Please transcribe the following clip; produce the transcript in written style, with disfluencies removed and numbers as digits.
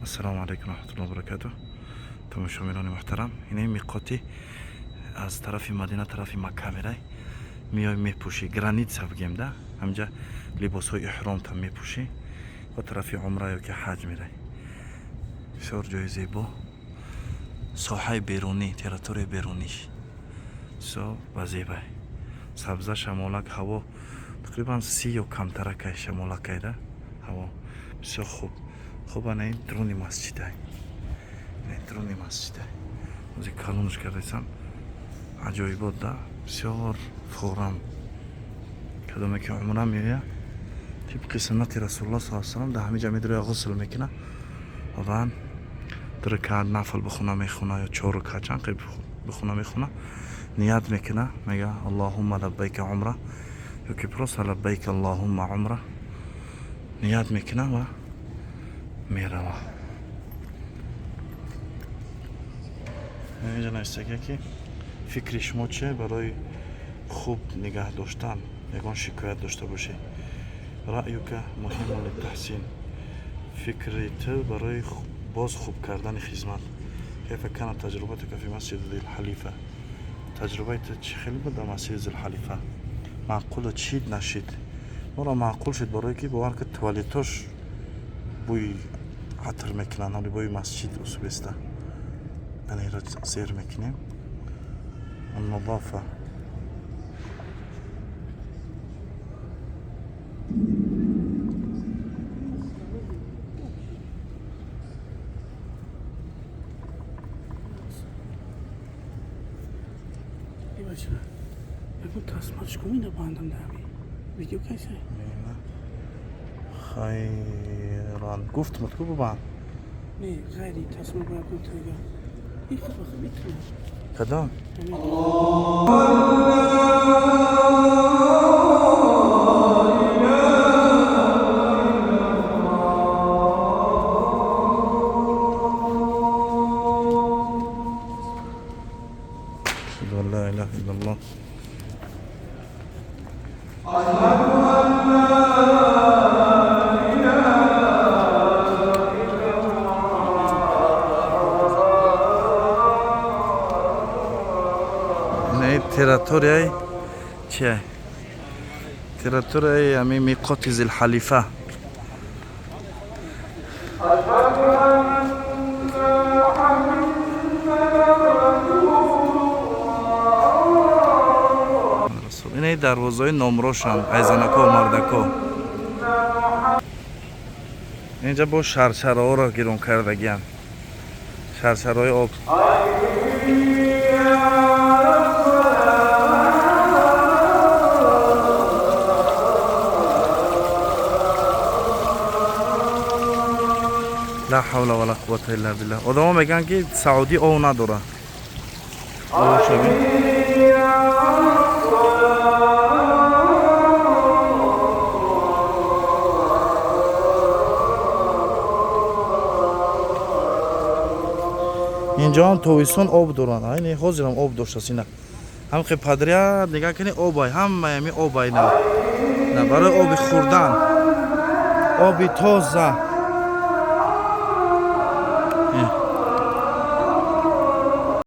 Ассалому алайкум раҳматуллоҳи баракатуҳ. Тамошобинони муҳтарам, инаи миқоти аз тарафи Мадина тарафи Макка мерай, меой, мепӯшӣ, граница бигем да, ҳамҷа либосҳои эҳромта мепӯшӣ ва тарафи умра ё ки ҳаҷ мерай. Бисёр ҷои зебо, соҳаи берунӣ, территорияи беруниш бисёр вазебай, сабза, шамолак, ҳаво тақрибан 30 ё камтаракай, шамолакай да, ҳаво бисёр хуб. Хуб, ана ин друни масҷидай, друни масҷидай, ози калонш кардесам, аҷоибот да, бисёр форам. Кадоме ки умра меоя, тибқи суннати Расулулло с салам, дар ҳамиҷа медироя, ғусл мекуна ва баъд ду ракаат нафл бихуна мехуна ё чор ракаат, чанд қи бихуна мехуна, ният мекуна, мега: «Аллоҳумма лаббайка умра» ё ки просто «Лаббайка аллоҳумма умра», ният мекуна ва мерава. Инҷа навистагия, ки фикри шумо чие барои хуб нигаҳ доштан, ягон шикоят дошта бошӣ, رأيك مهم للتحسين, фикри ту барои боз хуб кардани хизмат. كيف كانت تجربتك في مسجد ذي الحليفة? Таҷрибаи ту чӣ хеле буд дар масҷиди Зулҳалифа? Маъқулу чид нашид? Моро маъқул шуд, барое ки бовар ки туалетош бӯи атр мекунанд, ҳоли бӯи масҷид усубеста. Анаро зер мекунем. النظافة. Видео कैसे? Хайран гуфтмуд ку бубанд. Не, ғайри тасма бояд гуфтага. Ин хуб метавонад. Кадом? أشهد أن لا إله إلا الله. Инаи территорияи чия? Территорияи ами миқоти Зилҳалифа. Инаи дарвозаҳои номрошанд, айзанако, мардако. Инҷа бо шаршараҳоро гирон кардагианд, шаршараҳои об. لا حول ولا قوة إلا بالله. Одамо мегӯянд, ки Саудӣ ов надорад. Обшаби инҷоам тобистон об доранд, айни ҳозирам об доштааст. Ина ҳамқи подряд нигаҳ кунӣ, обай, ҳамаи ами обай. На, на, барои оби хӯрдан, оби тоза.